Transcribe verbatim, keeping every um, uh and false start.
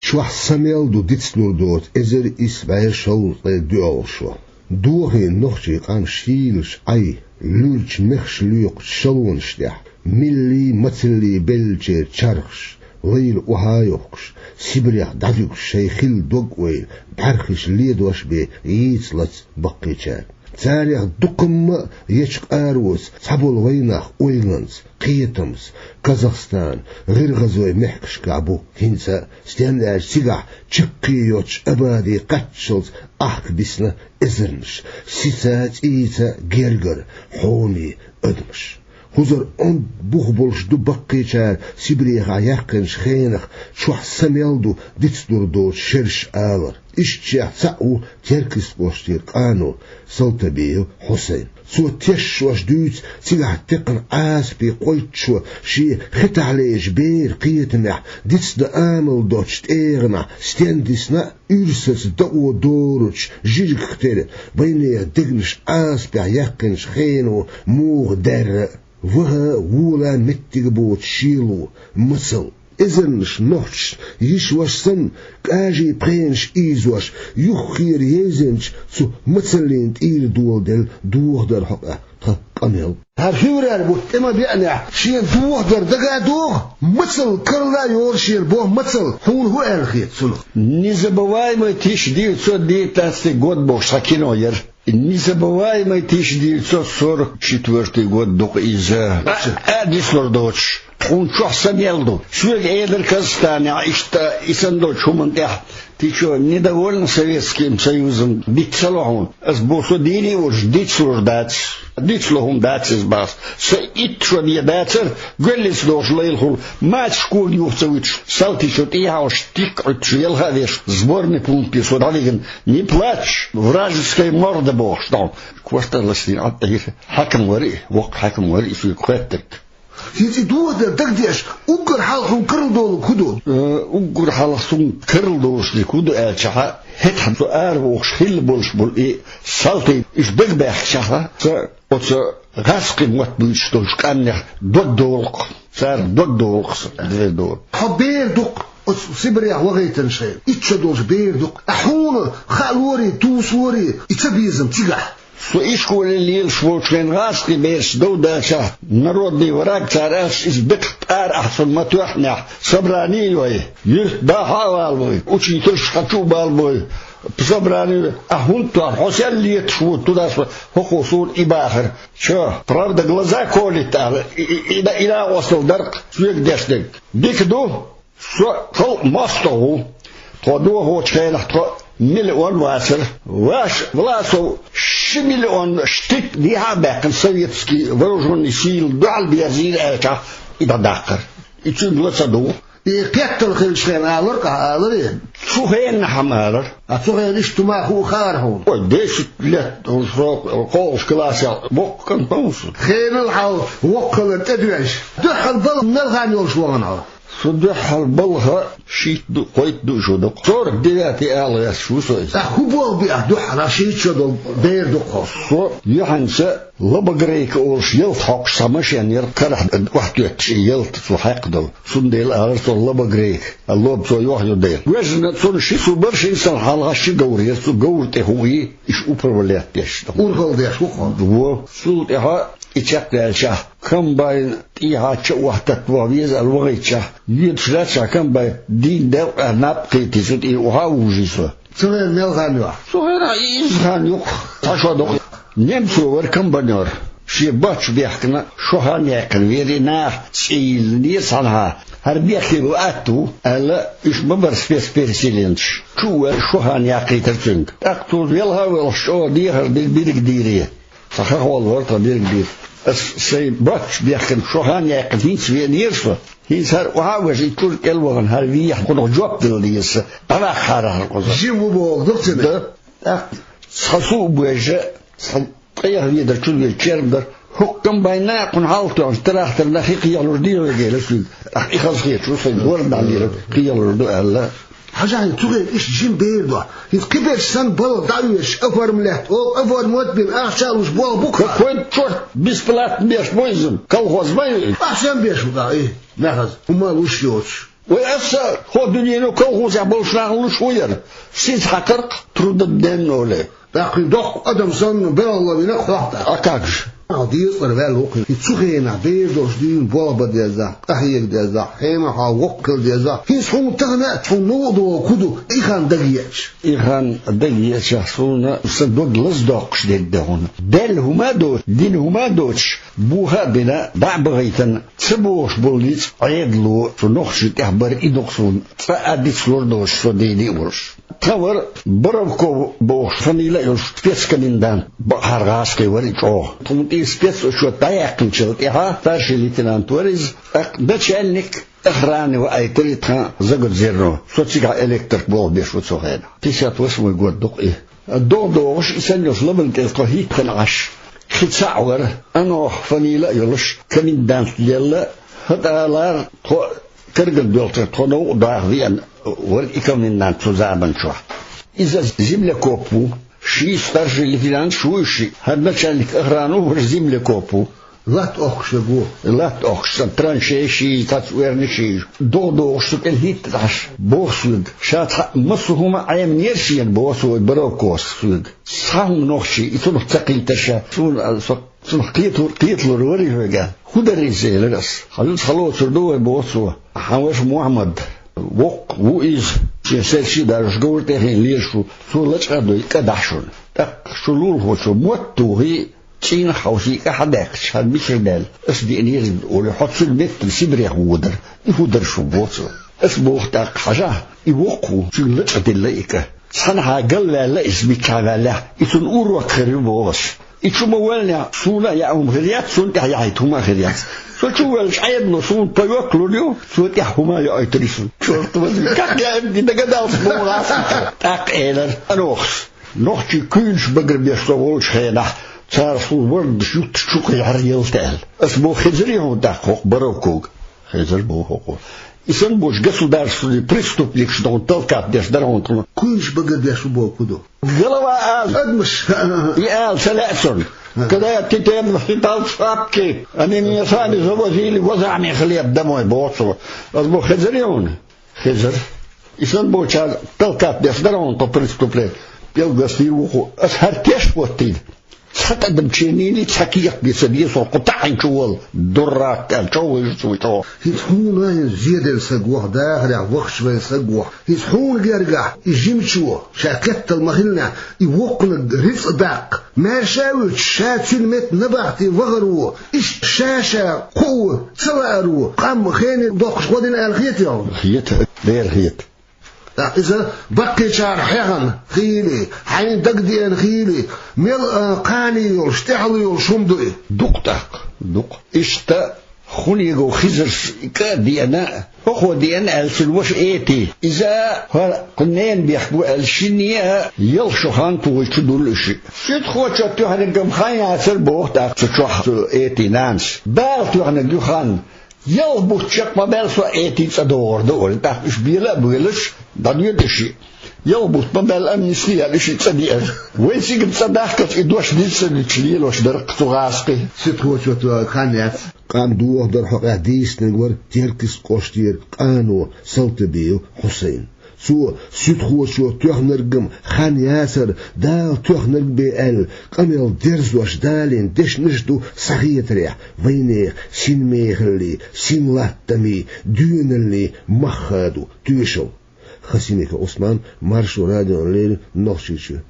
Чохь са мел ду дицлур доцу эзар исс бӀе шовзткъе доьалгӀа шо. Дохийна нохчийн къам шийлаш Ӏай, луьрачу мехаш лоькхучу шалонаш тӀехь, милли, мацалли беллачеран чархаш, лайла охьа а йохкуш, Сибрех дӀадуьгуш шайн хилла дог-ойла, бӀаьрхиш ледош бен йийца-лаца баккхийчара. Царех дуккха а ечу къароца цхьаболу вайнах ойланца, кхетамца Казахстан, ГӀиргӀазойн мехкашкахь бу хӀинца а, стенна аьлча цигахь чаккхе йоцуш абаде кхаччалц ахка дисна эзарнаш, сица а, цӀийца а гергара, хьоме адамаш. ХӀузар онда бух болуш ду баккхийчара Сибрехахь яьккхинчу хенах чохь са мел ду дицлур доцу шераш алар. Ишттачех цхьаъ ву Теркйист кӀоштера къано Салтабиев Хьусайн. Цо тешаш дуьйцу цигахь текхна Ӏазапе кхойттучо шен хетахь лежа бер кхетамехь дицдан амал доцучу тӀегӀанахь стенна дисна а, уьрсаца дакъо доручу жижигах тера вайнехан дегнаш Ӏазапехь яьккхинчу хено муха даьрра а. Ваха а, вола а меттиг боцу шело, мацалла. Эзарнаш нохчашна йиша-ваша санна, кӀажийн пхенаш ийзош, юххера езанчу цу мацаллина тӀера доладелла дохадар хьокъехь тхан къамел. ХӀара февраль бутт тӀе ма беанехь, шена дохадар дага а догӀу, мацалла карла а йора шена боху мацалла, хьуна хӀун аьлла хета цунах? Незабываемый тысяча девятьсот девятнадцатый год бохуш цхьа кино яра. Незабываемый тысяча девятьсот сорок четвёртый год ду-кх иза. А, а, дицлур доцуш. Тхуна чохь са мел ду. Соьга элира Казахстанехь, иштта и санна долчу хӀуманна тӀехь: «Ты чё, недовольна Советским Союзом? Диц ца ло хьуна?» Ас боху: «Со дийна а волуш, дицлур дац. Дицло хӀума дац иза», — боху. Со итт шо бен дацара, гоьллица дохуш лайлахула, мачаш кога юха ца вуьтуш, салтичу тӀехьа тик Ӏуьттуш, ялха а веш, сборный пункте со дӀавигна. «Не плачь, вражеская морда», — бохуш, дӀа. Корталлаш дина Ӏад тӀехира. Хьаькам вара и, воккха хьаькам вара и соьга хоьттург. ХӀинца и дохадар дагадеъча, уггар хьалха хьуна карладолург хӀун ду? Э, уггар хьалха суна карладолуш дерг хӀун ду аьлчахьа, хӀетахь со ара вогӀуш хилла болуш болу и салтий, уьш дагабаьхкичахьа, сан оцу гӀазкхийн мотт буьйцуш долчу къаьмнех дог долу-кх, царах дог долу-кх сан, дер долу. Хьо бер ду-кх оцу Сибрех вахийтина шайна. Итт шо долуш бер ду-кх. Ахьа хьуна хаа лорий, туса лорий и цабезам цигахь? Со ишколе лелаш волчу хенахь гӀазкхийн бераш дов дачахь, народный враг цара аьлча, иза бекхах тӀара ахь цунна ма тоьхнехь, собрани а йой, юьртда хьа а валабой, учительш хьа чу а балабой, собрани а йой, ахьа хӀунда тоьхна, хьо сел леташ ву туда-сюда, хӀокхо суна и бахара. Чо, правда глаза колет аьлла, и, и, и, и накъосталла дара-кх соьга деш дерг. Дика ду, со халкъан мостагӀа ву. Тхо дохочу хенахь тхо миллион вацара. Ваша Власов ши миллион штык дехьа а баьккхина, советский вооружённый силан дуьхьал берзийра аьлчахь, и дӀадаккхара. И цуьнга ла ца дугӀу. И кхеттал хилчу хенахь алар-кх, аларий? Цу хенахь-м алара. А цу хенахь иштта хӀума хуур хаьара хьуна? Ой, десять лет уже, со кхоалгӀачу классехь воккха кӀант ву со. Хенал хьал воккхаллин тӀедоьжна. Дуьххьал балха мел хан йолуш вахана хьо? Со дуьххьал балха шийтта ду, кхойтта ду шо ду-кх. Сорок девятый ала гӀерташ ву со иза. Ткъа хӀун болх бина ахь дуьххьал, шийтта шо долу бер ду-кх хьо? Со юьхьанца Лобогрейка олуш ялта хьокхуш цхьа машен яра, карахь охьатоьттуш и ялта цо хьаькхна долу. Цундела алара цо Лобогрейка, а лоба цо йохьуьйту дела. Вежна цунна ши су бара, шина санна хьалха ши говр яра, цу говра тӀе хӀуъий, иштта управлять деш. Урхалла деш ву-кх хьо? Во. Цул тӀаьхьа и чекхдаьллачахь, комбайн тӀехьа ча охьататта ваха веза аьлла вахийтчахь, йоьдуш лаьттачахь комбайн дийна делкъехь наб кхийтий, цу тӀера охьа а вужий со. Цу хенахь мел хан ю ахь? Цу хенахь и изза хан ю-кх, цхьа шо ду-кх. Немцо вара комбайнёр. Шен боцчу бехкана шо хан яьккхина вера, и наха цӀийла деза цхьанхьа. ХӀара бехке бан атта ву, аьлла, уьш ма бара спецпереселенцаш. Чу а ваьлла, шо хан яккхийтара цуьнга. ТӀаккха цо велха а воьлхуш, чӀогӀа дехар дира биргдийре. Цхьа хахол вара тхан биргдийр. Ас сайн боцчу бехкана шо хан яьккхина хӀинца веанера со. ХӀинца хӀара охьа а вежа, и чуьра кӀел вахана, хӀара вехьа кхунах жоп дала деза сан. ДӀаваккхахьара хӀара кхуза. Жима ву боху, ду-кх цуьнан? Да. ТӀаккха цхьа су а божа, цхьа ткъех ведар чу веза черма дара. ХӀокху комбайна кхунна хьалха тоьхначу тракторна хи кхехьалур дийр вегера соьга. ТӀаккха и хазахеташ ву сайн, ворданахь лелар кхехьалур ду аьлла. Хьажахьа, цу хенахь иштта жима бер ду ахь. ХӀинца кхиберш санна балха дӀа а оьшуш, оформлять, оха оформлять бина, ахча а луш, болх бу-кх. Какой чёрт бесплатно беш бу иза? Колхоз ма ю иза. Ахча ма беш бу-кх и, мехаза. ХӀума луш йоцуш. Вай аса, хӀо дуьнено колхозехь болчу нахана луш ву яра. Сиз хьакхарх, трудодневной. ТӀаккха и доккха адам санна, белхалла вина хьох тӀаккха. А как же? Ахьа деза цӀара ваьлла ву кхин. И цу хенахь бер долуш дуьйна болх бан дезахь, къахьега дезахь, хьемахьа воккхал дезахь. ХӀинца хьуна тахана а, хьуна новкъа догӀу ку ду, и хан дага еача? И хан дага еача, суна сан дог лазадоккхуш дерг дан хьуна. Даьлла хӀума а доцуш, дина хӀума а доцуш, буха а бина, дӀа а бахийтина, ца богӀуш болу ницкъ Ӏедало цу нохчийн тӀехь бара, и ду-кх суна цкъа а дицлур доцуш, со дийна а волуш. Тхан вара Боровков бохуш фамилия а йолуш спецкомендант, бакъахьара гӀазкхи вара и чӀогӀа. Тхуна тӀера спецучет дӀаяьккхинчул тӀаьхьа старший лейтенант вара иза, тӀаккха начальник охраны ваийтира и тхан Заготзерно. Со цигахь электрик болх беш ву цу хенахь. Пятьдесят восьмой год ду-кх и. ДогӀа догӀуш, и санна йолуш лабан тӀера тхо хӀиттина Ӏаш, кхин цхьаъ вара, Анох фамилия а йолуш, комендант лелла, хӀокху тӀалара тхо карган доьлхуш, тхо новкъа даха веана вара и комендант цу заманчохь. Иза землекоп ву, шиъ старший лейтенант ву, шиъ хӀара начальник охраны ву, вара землекоп ву. Латта охкуш верг ву. Латта охкуш, сан траншей ший, цхьацца оьрнаш ший. ДогӀа догӀуш цу тӀера хӀиттина Ӏаш, боху соьга. Ша цхьаъ массо а хӀума Ӏемнера шена, боху цо, вай Боровковс соьга. Цхьа хӀума нохчий, и цунах ца кхийтира ша. Суна, а, со, цунах кхеталур, кхеталур вара и хьоьга. ХӀун дара иза, элира ас. Хьан юьцу хьалоцур ду вай, боху цо. Хьан ваша Мухьаммад. Воккха ву иза. Шен саьрший а даржош, говра тӀехь лелаш ву. Цо лачкъа а дой, кӀа дахьа шуна. ТӀаккха шу лулахочо мотт тухий, цӀийнах хьовсий, кӀа хьадаьккхича, хӀара мичара даьлла, ас деанера иза, олий, хьо цуьнан меттана Сибрех водар. И хӀун дара шун, боху цо. Ас боху тӀаккха, хьажахь, и воккха ву, цуьнга лачкъа делла и кӀа. Цхьанхьа галваьлла иза, миччахьа ваьллехь, и цунна урок хир ю, боху ас. И чу ма воьллинехь, суна а яа хӀума хир яц, цунна тӀехь яхьийта хӀума хир яц. Со чу воьллича, Ӏедало суна пайок лур ю, цо тӀехь хӀума йоуьйтур ю суна. Чёрт возьми, как я им не догадался, боху ас. ТӀаккха элира Анохс. Нохчий куьйнаш багарбеш со волчу хенахь, цара суна ворданаш юттуш чу кхехьара ялта аьлла. Ас боху, хезарий хьуна тӀаккха хӀокху Боровковга? Хезар, боху хӀокхо. И санна болчу государственный преступникаш дохуна талкат деш дара хьуна тхуна. Куьйнаш багарбеш ву боху ку ду? Голова ала. Адамаш. И ала ца лаьа цунна. Когда я Титенов считал в шапке, они меня сами завозили возами хлеб домой, боху цо. Ас боху, хезарий хьуна? Хезар. И санна болчара талкат деш дара хьуна тхо преступление. Пел гостий ву хӀу. Ас хӀара теш хӀоттийна. Цхьа тӀадам ченийний, цхьа кехат бен ца деза, хӀокху таӀийначу волу. Дурак аьлла, чӀогӀа вижа цо чӀогӀа. ХӀинца хьуна хӀинца зеделла саг ваха, дахарехь вахча вайн саг ваха. ХӀинца хьуна гергахь и жимачо, ша кхеттал ма хилинехь, и воккханиг рицкъ даккха. Маьрша а вуьтуш, ша цуьнан метта набахте вахар ву, иштта ша-ша кхоо ца лаар ву, къам хене доккхуш гӀо дина аьлла хета хьуна? Хета, дера хета. ТӀаккха иза баккхийчара хьехна хийла, хьайна дагадеана хийла, мел а кхане йолуш, тӀаьхьало йолуш хӀума ду и? Дукха тӀаккха, дукха. Иштта Хунегов Хизарс кӀа а деана, хӀокхо деана аьлла цуьнан ваша Эти. Иза хӀара кху ненан бехк бу аьлла, шинне а ялх шо хан тухуш чу дуьллу и шиъ. Суьдхочо тоьхнарг-м хан яцара, боху тӀаккха цу чохь цу Этин нанас. Бала тоьхнарг ю хан. Ялх бутт чекх ма баьлла со Этин цӀа догӀур ду, олий. ТӀаккха уьш бела а боьлуш, дӀадоьду и шиъ. Ялх бутт ма баьлла, амнисти яьлла, и шиъ цӀа деара. Вайн цига цӀа дахкалц и дош дийца ца дуьтуш лелош дара-кх цу гӀазкхий. Суьдхочо тоьхнарг хан яц. Къам дохадара хьокъехь дийцинарг вара Теркйист кӀоштера къано Салтыбиев Хьусайн. Цо, суьдхочо тоьхнарг-м хан яцара, Дала тоьхнарг бен аьлла, къамел дерзош далийна дешнаш а ду схьахетарехь, вайнехан синмехаллий, синлаттамий, доьналлий мах хадо тоьшалла. Хасимиков Ӏусман, Маршо радиона леррина, Нохчийчоь.